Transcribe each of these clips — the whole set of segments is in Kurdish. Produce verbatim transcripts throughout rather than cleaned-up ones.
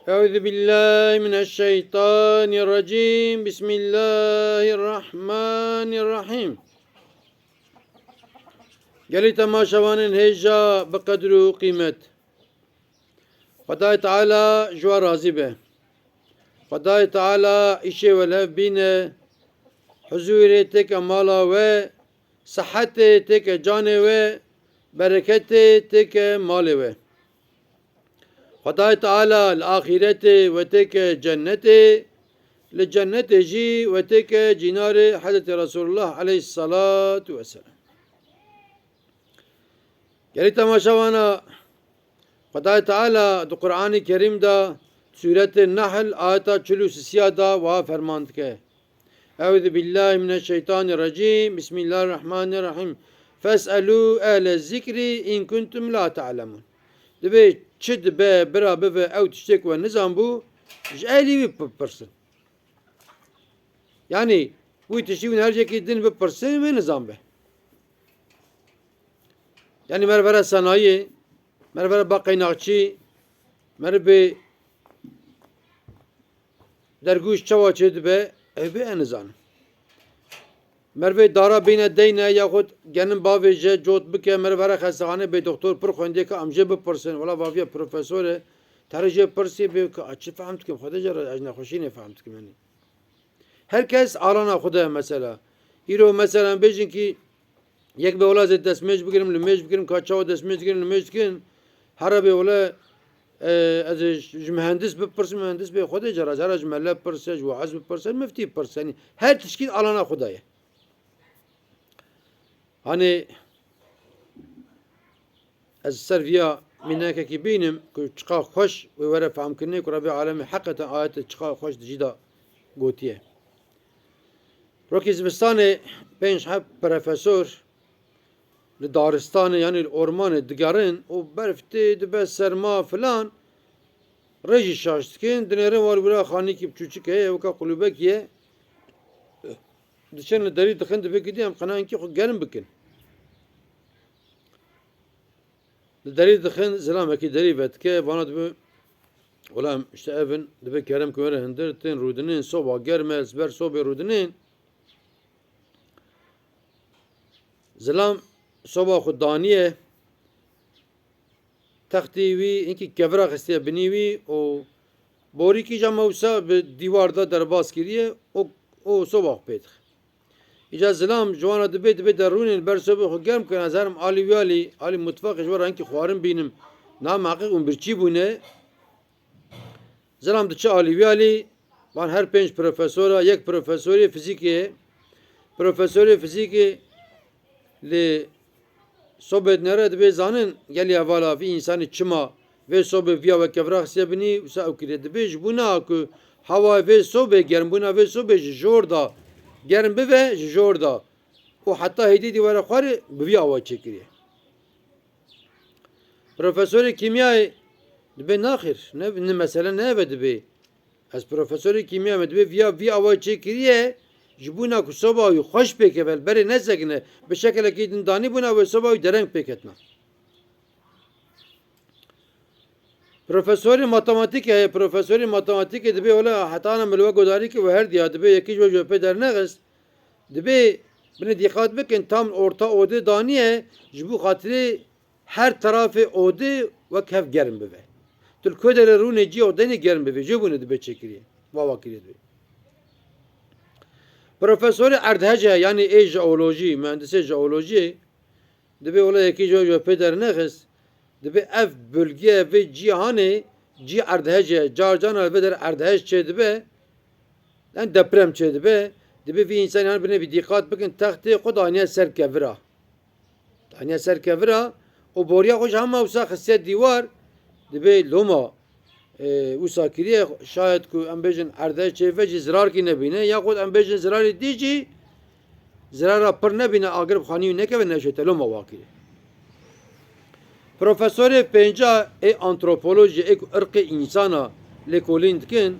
Euzu billahi mineşşeytanirracim. Bismillahirrahmanirrahim. Gelî temaşevanên hêja bi qedir û qîmet. Xwedayê Teala ji we razî be. Xwedayê Teala îşê we li hev bîne, huzûrê têke mala we, sihetê têke canê we, bereketê têke malê we. Xwedayê Teala li axîretê we têke cennetê, li cennetê jî we têke cînarê Hezretî Resulullah aleyhisselatu vesselam. Gelî temaşevana, Xwedayê Teala di Qur'anê Kerîm de, Sûretê Nehl, ayeta çil û sisiya de wiha ferman dike. Euzu billahi mineşşeytanirracim. Bismillahirrahmanirrahim. Fes'elû ehle zikrî in kuntum la ta'lemûn. Dibê çi dibe bira bibe ew tiştê ku we nizanbû, ji ehlî wî bipirsin. Yanî wî tiştî hûn her cekî din bipirsin, wê nizanbe. Yanî mervere senayî, mervere ba qeynaqçî, merivê dergûş çawa çêdibe, ew bê ez nizanim. Merivê dara bîne deyne yaxud genim bavêje, cot bike, merivere xestexane bê doktor pir xwendiyê ke em jê bipirsin. Wela vaviye profesor e, terê jê pirsî bê ke ez çi fehm dikim, Xwedê jê re ez nexweşînê fehm dikim yanî. Her kes alana xwe de ye mesela. Îro mesela bêjin kî yek bê wela ez ê destmêj bigirim, limêj bigirim, ka çawa destmêj digirin, limêj dikin. Here bê wela, e, ez ê ji, ji mihendis bipirsim, mihendis bê Xwedê cara, cara ji mele bipirse, ji waez bipirse, miftî bipirse. Yanî her tişkî alana xwe de ye. Hanê ez ser viya mînakekî bînim ku çiqa xweş wê were fehmkirinê ku Rebê Alemê heqeten ayetê çiqa xweş di jî de gotiye. Rokî zivistanê pênc heb profesor li daristanê, yanî li ormanê digerin û berf tê dibe serma filan, rê jî şaş dikin, dinêrin war wira xanîkî biçûçik heye, weka qulûbekî ye. Diçin li derî dixin, dibê gidî em qenayekî xwe germ bikin. Li derî dixin, zilamekî derî vedike, vana dibe, wela em işte ev in, dibe kerem ku were hindir, tên rûdinin, soba germ e, ez ber sobê rûdinin. Zilam soba xwe daniye, textê wî hinkî kevira xistiye binî wî û borîkî jî hema wisa bi dîwar de derbas kiriye û, û soba xwe pê dixe. Îca zilam ji wan re dibê, dibê derûnên ber sobê xwe germ kirin, ez herim alî wî alî, alî mutfaqê ji we re hinkî xwarin bînim. Na meqîq hûn birçî bûne. Zilam diçe alî wî alî, van her pênc profesora, yek profesorê fizîkê ye. Profesorê fizîkê li sobê dinêre dibê zanin, gelî hevala vî însanî çima vê sobê viya we kevra xistiye binî, wisa ew kiriye. Dibê ji bo na ku hewayê vê sobê, germbûna vê sobê ji jor de germ bibe, ji jor de û heta hêdî dî were xwarê bi vî awa çêkiriye. Profesorê kîmyayê dibê naxêr, ne, ne mesele ne ev e dibê. Ez profesorê kîmya me dibê viya vî awa çêkiriye, ji bona ku soba wî xweş pêkeve, li berê nesekine, bi şekelekî din danî bona wê soba wî dereng pêketina. Profesorê matematîkê heye, profesorê matematîkê dibê wele hetana min li we godarî kir, we her diya dibê yekî ji we ji we pê dernexist. Dibê binê dîqat bikin, tam orta odê daniye, ji bo xatirê her terafê odê wek hev germ bibe. Tu li ku derê rûnê cî odeyê germ bibe, jê bûne dibe çêkirî. Vava kirî dibe. Profesorê erdhece, yanî ê jeolojî, mühendisê jeolojiyê, dibê wele yekî ji we ji we pê dernexist. Dibê ev bölge, vê cîhanê cî erdhece, car carna li vê der erdhec çêdibe, yan deprem çêdibe, dibê vî însanî yan binê vî dîqat bikin, textê xwe daniye ser kevira. Daniye ser kevira û boriya xwe ji hema wisa xistiye dîwar, dibê loma, e, wisa kiriye, şayet ku em bêjin erdhec çêve jî zirarkî nebîne, yaxud em bêjin zirarê dî jî zirara pir nebîne, agir bi xanî wî nekeve, neşête loma wa kiriye. Profesorê pênca ê antropolojiyê ê ku irqê însana lêkolîn dikin,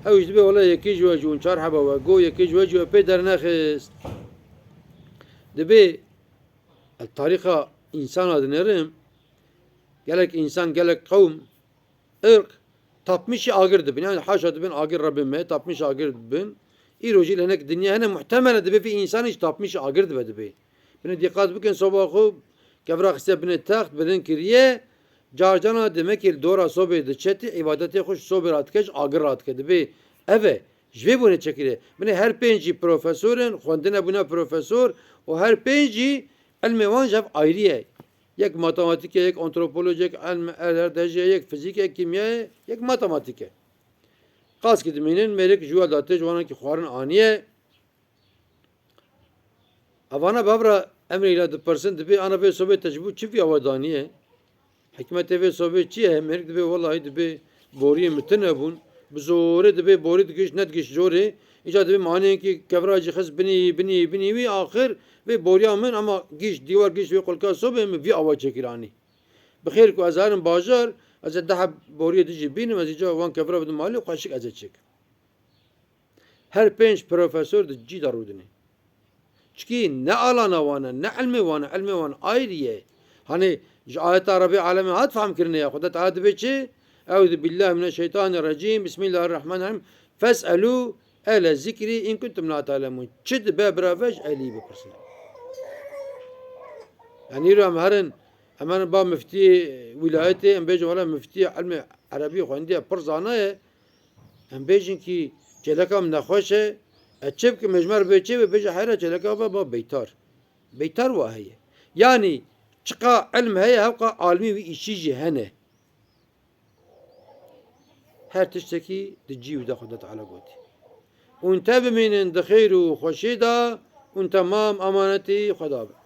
ew jî dibê wele yekî ji we ji hûn çar heba we got, yekî ji we ji we pê dernexist. Dibê ez tarîxa însana dinêrim, gelek însan, gelek qewm, irq, tapmîşî agir dibin. Yani haşa dibin agir Rebê me, tapmîşî agir dibin. Îro jî li hinek dinya hene muhtemele dibe vî însanî jî tapmîşî agir dibe dibê. Binê dîqat bikin soba xwe kevra xiste binê text, birin kiriye. Carcana demekê li dora sobê diçe tê, îbadetê xwe ji sobê re dike, ji agir re dike. Dibê ev e. Ji vê bûne çekirê. Binê her pênc jî profesor in, xwendine bûne profesor û her pênc jî ilmê wan ji hev ayrî ye. Yek matematîk e, yek antropoloj, yek ilm erdhejê, yek fizîk e, yek kîmya ye, yek matematîk e. Qas kî dimînin, mêrik ji we datê ji wan kî xwarin aniye. Evana bi hev re emrê îla dipirsin, dibê ana vê sobê te ji bo çi vî awe daniye? Hikmetê vê sobê çi ye? Mêrik dibê, welahî dibê boriyê min tune bûn. Bi zorê dibê borî digihîşt, nedigihîşt jorê. Îca dibê maneyên kî kevra jî xist binî, binî, binî wî, axir vê boriya min ama gihîşt dîwar, gihîşt wê qulka sobê, min vî awa çêkir anî. Bi xêr ku ez herim bajar, ez ê deh heb boriyê din jî bînim, ez îca wan kevra bidim malê, xweşik ez ê çêkim. Her pênc profesor di cî de rûdinê. Çikî ne alana wan e, ne ilmê wan e, ilmê wan ayrî ye. Hanê ji ayeta Rebê alemê hat fehmkirinê ya. Xweda Teala dibê çi? Eûzubillahimineşşeytanirrecîm. Bismillahirrahmanirrahîm. Fes'elû ehle zikrî in kuntum la ta'lemûn. Çi dibe bira ve ji ehlî bipirsin. Yanî îro em herin, em herin ba miftiyê wîlayetê, em bêjin wela miftiyê ilmê erebî xwendiye, pir zana ye. Em bêjin kî çêleka min nexweş e, ez çi bikim, hêj me re bê çê bê, bêje heyra çêleka ve ba beytar. Beytar wa heye. Yanî çiqa ilm heye, hewqa alimî wî îşî jî hene. Her tiştekî di cî wî de Xweda Teala gotî. Hûn te bimînin di xêr û xweşiyê de, hûn temam emanetî Xweda bin.